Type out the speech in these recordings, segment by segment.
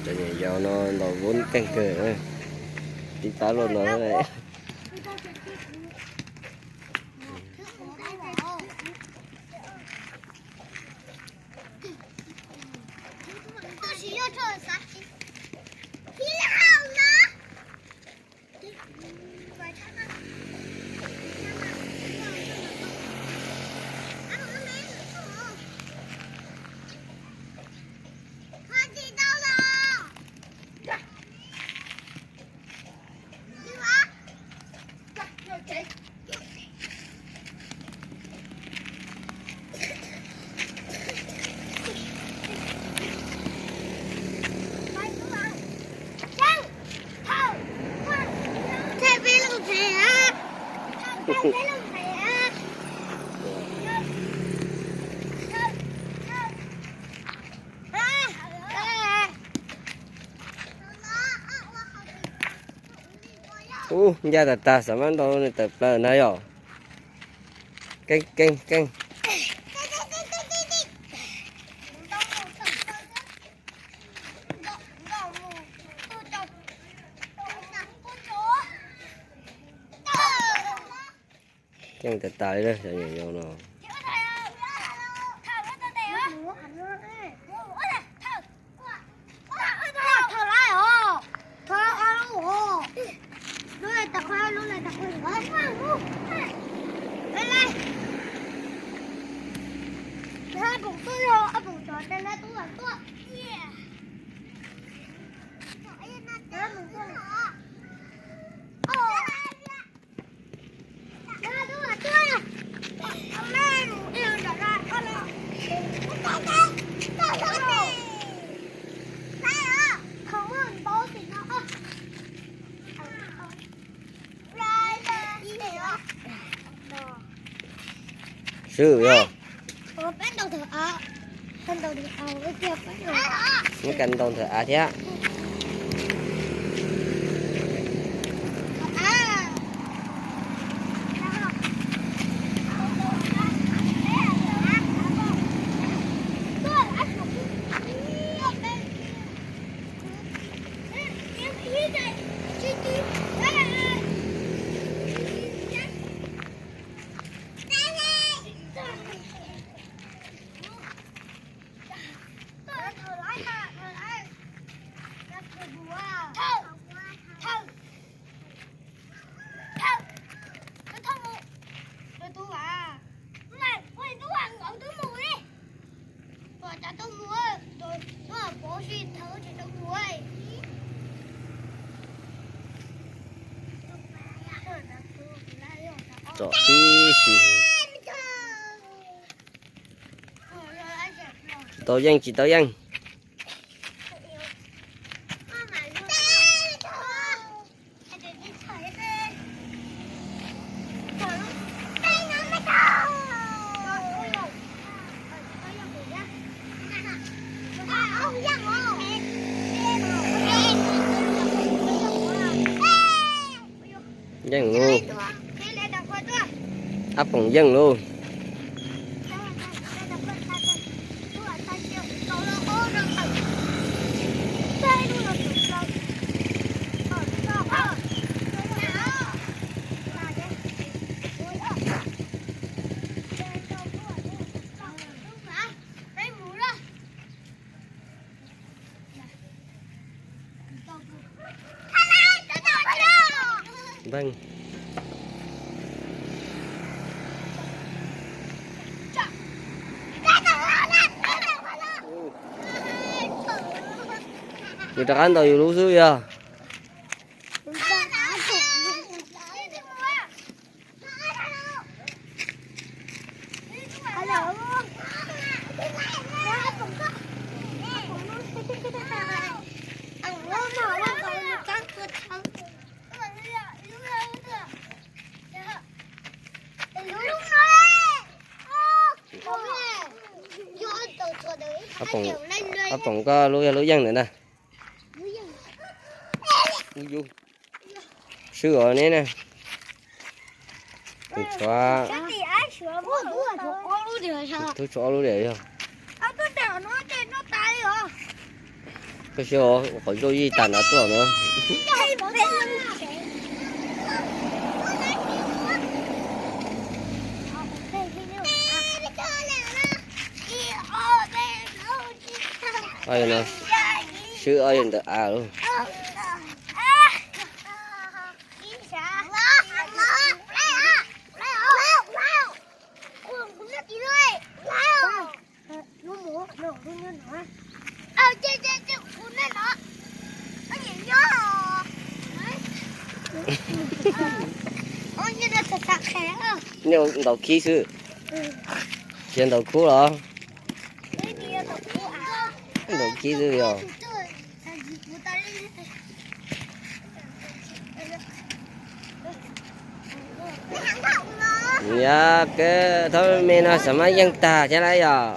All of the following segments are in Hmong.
Cov nyuam yaus no ntaus voob keej kawg, tib tab luaj no. Ub, ncaj tag tag, xav mab ntau nws tawm plaws na yom. Keej keej keej. Keej tas tas li cov nyuam yaus no. Swb yog. Muab kab ntau ntawm av thiab. Tsom tib si. Tsis tau yeej, tsis tau yeej. Yeej lauj. Ab Poom yeej lauj. Npeej. Yus rov qab ntaus yus lub xwb yog. Ab Poom, koj lub yog lub yeej ntawm na. Swb os neb na. Tus tshuav, tus tshuav ob lub diam yog. Koj saib, qhov zoj yij tas nrad tuaj na. Swb ob yawg ntawm av lauj. Nyob ntaus khib xwb. Tsis ntaus khub los? Ntaus khib xwb yog. Yog kawg, thab me no xav mas yeej tag thiab lawm yog.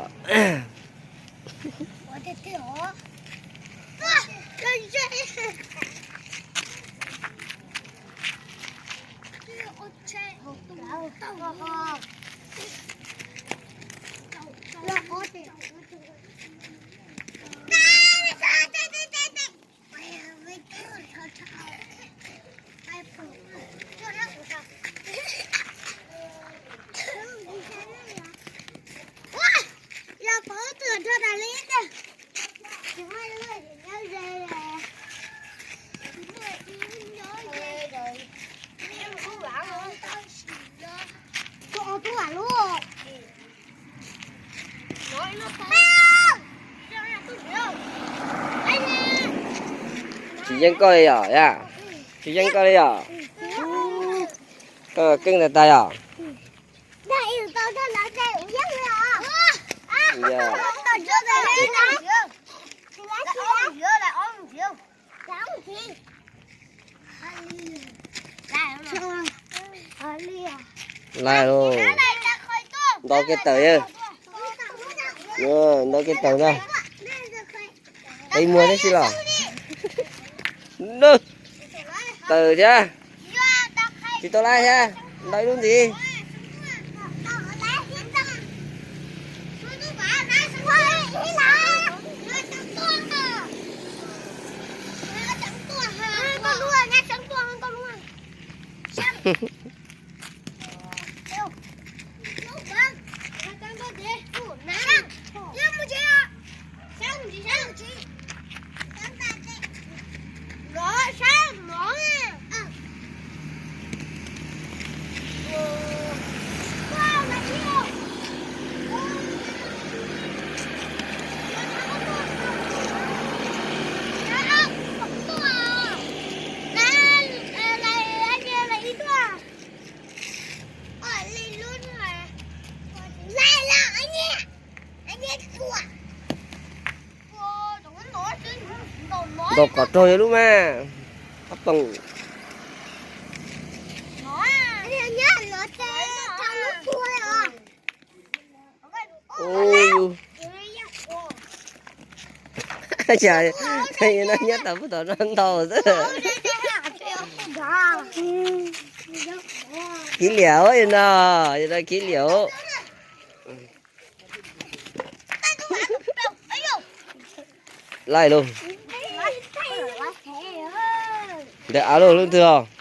Tsis yeej koj li yom, yam? Tsis yeej koj li yom? Koj keej tas tas yom? Lais lauj. Nto kiag tawm yawg. Nto kiag tawm ntag. Qi muag tib si los. Tawm thiab. Tsis tau lais thiab. Nto ib lub ntxiv. Ntaus kom raug yawg lub mas. Qab poom. Ua yus. Nyob tau pub tom no ntau xwb. Khiv liam no, yog no khiv liam. Lais lauj. Ntawm av lauj, lub twg os?